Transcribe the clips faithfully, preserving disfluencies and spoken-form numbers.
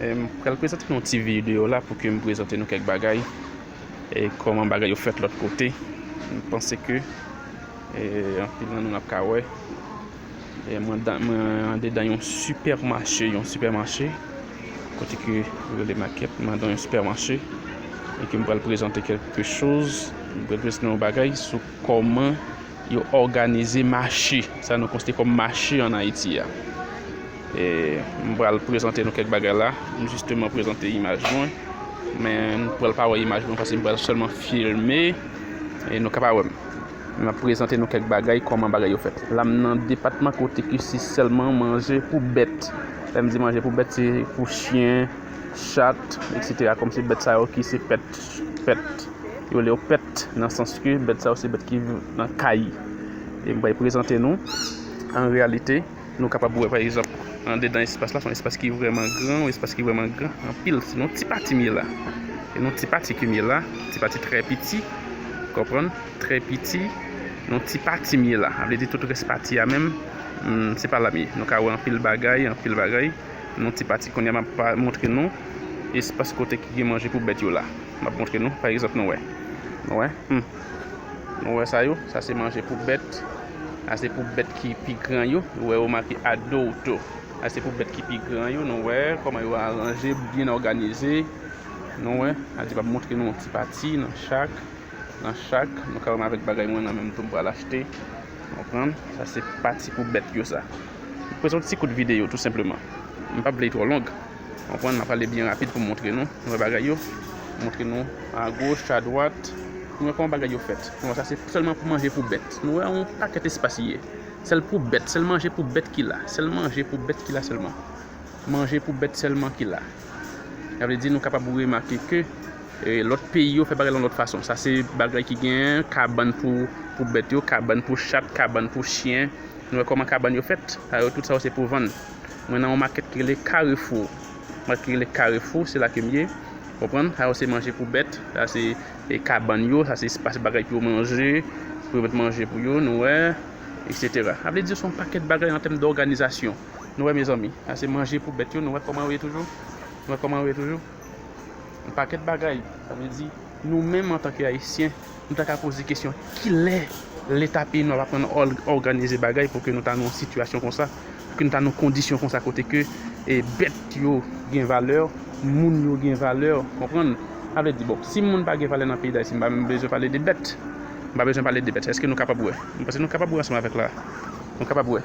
E, m pral prezante nou yon ti videyo la pou ke m prezante nou kèk bagay, e kòman bagay yo fèt lòt kote. M panse ke, e, anpil nan nou n ap ka wè. E, mwen dan, mwen andedan yon sipèmache, yon sipèmache, kote ke yo rele makèt, mwen andedan yon sipèmache, e ke m pral prezante kèlke choz, m pral prezante yon bagay sou kòman yo òganize mache, sa nou konsidere kòm mache ann Ayiti a. E, m pral prezante nou kèk bagay la, m jisteman prezante imaj mwen, men nou pral pa wè imaj mwen paske m pral sèlman filme, e nou ka pa wè m. M ap prezante nou kèk bagay, kòman bagay yo fèt. La, m nan depatman kote ke se sèlman manje pou bèt. Lè m di manje pou bèt, se pou chen, chat, etsetera. Kòm se bèt sa yo ki se pèt, pèt. Yo rele yo pèt, nan sans ke bèt sa yo se bèt ki viv nan kay. E m pral prezante nou, an reyalite, nou kapab wè, pa egzanp, andedan espas la, se yon espas ki vrèman gran, yon espas ki vrèman gran, anpil. Se yon ti pati m ye la. Se yon ti pati ke m ye la, ti pati trè piti, konprann? Trè piti, yon ti pati m ye la. Sa vle di tout rès pati a menm, hmm, se pa la m ye. Nou ka wè anpil bagay, anpil bagay. Yon ti pati. Kounye a m ap pa-, montre nou espas kote ki gen manje pou bèt yo la. M ap montre nou, pa egzanp, nou wè. Nou wè? Hmm. Nou wè sa yo? Sa se manje pou bèt. Sa se pou bèt ki pi gran yo. Nou wè yo make adulto. Sa se pou bèt ki pi gran yo. Nou wè kòman yo aranje, byen òganize. Nou wè? Sa di m ap montre nou yon ti pati nan chak, nan chak. Nou ka wè m avèk bagay mwen nan men m tou m pral achte. Konprann? Sa se pati pou bèt yo sa. M prezante yon ti kout videyo, tou senpleman. M p ap vle l twò long. Konprann? M ap pale byen rapid pou m montre nou. Nou wè bagay yo? Montre nou agoch, adwat. Nou wè kòman bagay yo fèt. Nou wè sa se sèlman pou manje pou bèt. Nou wè yon pakèt espas li ye. Sèl pou bèt, sèl manje pou bèt ki la. Sèl manje pou bèt ki la sèlman. Manje pou bèt sèlman ki la. Sa vle di nou kapab remake ke, e, lòt peyi yo fè bagay lan lòt fason. Sa se bagay ki gen kabann pou, pou bèt yo, kabann pou chat, kabann pou chen. Nou wè kòman kabann yo fèt. Sa yo, tout sa yo se pou vann. Mwen nan yon makèt ki rele Carrefour. Makèt ki rele Carrefour, se la ke m ye. Konprann? Sa yo se manje pou bèt. Sa se, e, kabann yo. Sa se espas bagay pou yo manje. Pou yo met manje pou yo, nou wè, etsetera. Sa vle di se yon pakèt bagay an tèm dòganizasyon. Nou wè, mezanmi, sa se manje pou bèt yo. Nou wè kòman yo ye toujou? Nou wè kòman yo ye toujou? Yon pakèt bagay. Sa vle di, nou menm antanke Ayisyen, nou ta ka poze kesyon, kilè Leta peyi nou ap aprann òl-, òganize bagay pou ke nou ta nan yon sitiyasyon konsa, pou ke nou ta nan yon kondisyon konsa kote ke, e, bèt yo gen valè, moun yo gen valè, konprann? Sa vle di, bon, si moun pa gen valè nan peyi Dayiti, m pa menm bezwen pale de bèt. M pa bezwen pale de bèt. Èske nou kapab wè? M panse nou kapab wè ansanm avèk la. Nou kapab wè.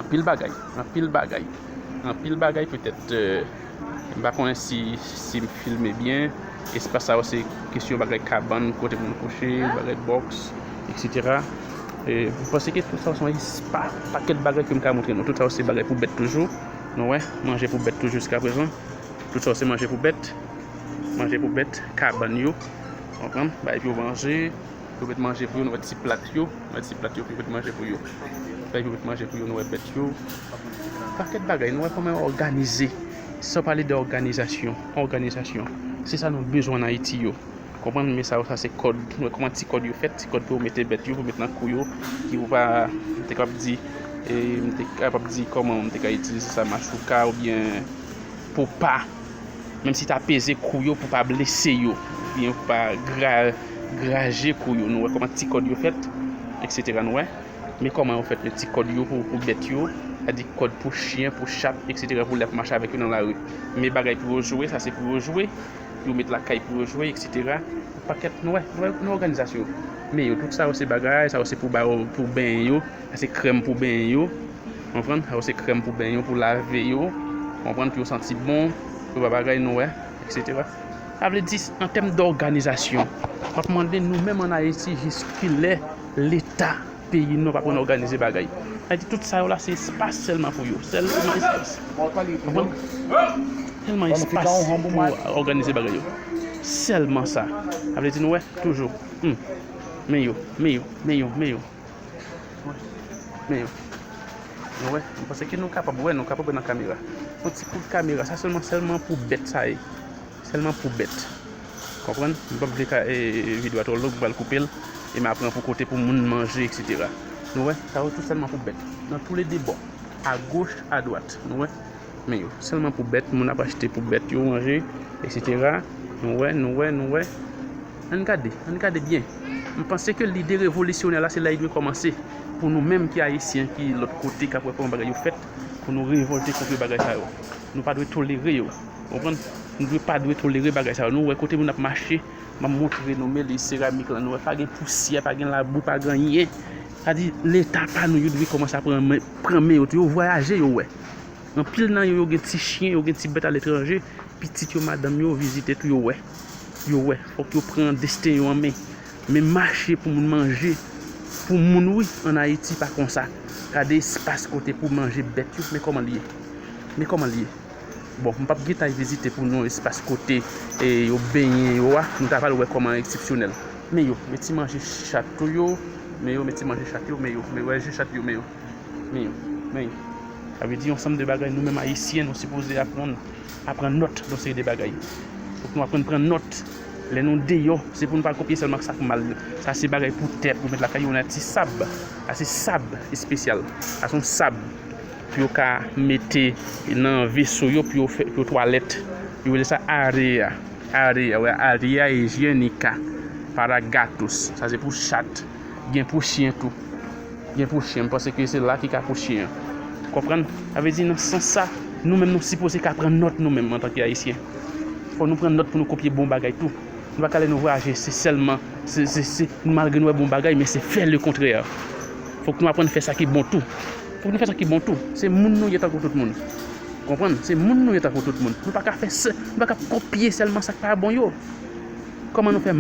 Anpil bagay, anpil bagay, anpil bagay, petèt, euh, m pa konnen si, si m filme byen. Espas sa yo se kesyon bagay kabann, kote moun kouche, bagay bòks, etsetera. E, m panse ke tout sa yo se yon espas, pakèt bagay ke m ka montre nou. Tout sa yo se bagay pou bèt toujou. Nou wè, manje pou bèt toujou jiskaprezan. Tout sa yo se manje pou bèt. Manje pou bèt, kabann yo. Konprann? Bagay pou yo manje. Pou yo met manje pou yo, nou wè ti plat yo. Nou wè ti plat yo pou yo met manje pou yo. Bagay pou yo met manje pou yo, nou wè bèt yo. Pakèt bagay, nou wè kòman yo òganize. San pale de òganizasyon. Òganizasyon. Se sa nou bezwen ann Ayiti yo. Konprann? Men sa yo, sa se kòd. Nou wè kòman ti kòd yo fèt, ti kòd pou yo mete bèt yo, pou yo met nan kou yo. Ki pou pa, m te kapab di, e, m te kapab di kòman, m te ka itilize sa, machouka oubyen pou pa, menm si ta peze kou yo pou pa blese yo, oubyen pou pa gra-, graje kou yo. Nou wè kòman ti kòd yo fèt, etsetera. Nou wè? Men kòman yo fèt, men ti kòd yo pou, pou bèt yo, sa di kòd pou chen, pou chat, etsetera, pou lè ap mache avèk yo nan lari. Men bagay pou yo jwe, sa se pou yo jwe, pou yo met lakay pou yo jwe, etsetera. Pakèt, nou wè, nou wè, nou òganizasyon yo. Men yo, tout sa yo se bagay, sa yo se pou ba yo, pou benyen yo, sa se krèm pou benyen yo. Konprann? Sa yo se krèm pou benyen yo, pou lave yo. Konprann? Pou yo santi bon, pou yo pa bagay, nou wè, etsetera. Sa vle di, an tèm dòganizasyon, m ap mande nou menm ann Ayiti, jiskilè Leta peyi nou ap aprann òganize bagay? Sa vle di, tout sa yo la, se espas sèlman pou yo. Sèlman espas. Konprann? Sèlman espas pou òganize bagay yo. Sèlman sa. Sa vle di, nou wè, toujou. Hmm. Men yo, men yo, men yo, men yo. Men yo. Nou wè, m panse ke nou kapab wè, nou kapab wè nan kamera. Yon ti kout kamera, sa sèlman, sèlman pou bèt sa ye. Sèlman pou bèt. Konprann? M p ap vle ka, e, e, videyo a twò long, m pral koupe l. E m ap pran pou kote pou moun manje, etsetera. Nou wè, sa yo tou sèlman pou bèt. Nan toulede bò. Agoch, adwat. Nou wè? Men yo, sèlman pou bèt, moun ap achte pou bèt yo manje, etsetera. Nou wè, nou wè, nou wè. Ann gade, ann gade byen. M panse ke lide revolisyonè la, se la li dwe kòmanse. Pou nou menm ki ayisyen, ki lòt kote, k ap wè kòman bagay yo fèt, pou nou revòlte kont bagay sa yo. Nou pa dwe tolere yo. Ou konprann? Nou dwe pa dwe tolere bagay sa yo. Nou wè kote moun ap mache, m ap montre nou, mele seramik lan, nou wè pa gen pousyè, pa gen labou, pa gen anyen. Sa di, Leta pa nou, yo dwe kòmanse a pran men, pran men yo tou. Yo vwayaje, yo wè. Anpil nan yo, yo gen ti chen, yo gen ti bèt aletranje. Pitit yo, madanm yo, vizite tou, yo wè. Yo wè. Fòk yo pran desten yo an men. Men mache pou moun manje. Pou moun, wi, ann Ayiti, pa konsa. Gade espas kote pou manje bèt yo. Men kòman l ye. Men kòman l ye. Bon, m p ap gentan vizite pou nou espas kote, e, yo benyen yo a. Nou ta pral wè kòman eksepsyonèl. Men yo, men ti manje chat tou yo. Men yo, men ti manje chat yo. Men yo, men wè je chat yo, men yo. Men yo, men yo. Sa vle di yon sanm de bagay nou menm ayisyen nou sipoze aprann, aprann nòt nan seri de bagay. Fòk nou aprann pran nòt. Lè nou deyò, se pou nou pa kopye sèlman sa k mal. Sa se bagay pou tè pou met lakay yo, nan ti sab. Sa se sab espesyal. Sa se yon sab pou yo ka mete nan veso yo pou yo fè, pou yo twalèt. Yo rele sa area. Area, wè, area higiénica para gatos. Sa se pou chat. Gen pou chen tou. Gen pou chen. M panse ke se la ki ka pou chen an. Konprann? Sa vle di nan sans sa, nou menm nou sipoze ka pran nòt nou menm antanke ayisyen. Fò nou pran nòt pou nou kopye bon bagay tou. Nou pa ka lè nou vwayaje, se sèlman, se, se, se, malgre nou wè bon bagay, men se fè le kontrè. Fòk nou aprann fè sa ki bon tou. Fòk nou fè sa ki bon tou. Se moun nou ye tankou tout moun. Konprann? Se moun nou ye tankou tout moun. Nou pa ka fè se, nou pa ka kopye sèlman sa k pa bon yo. Kòman nou fè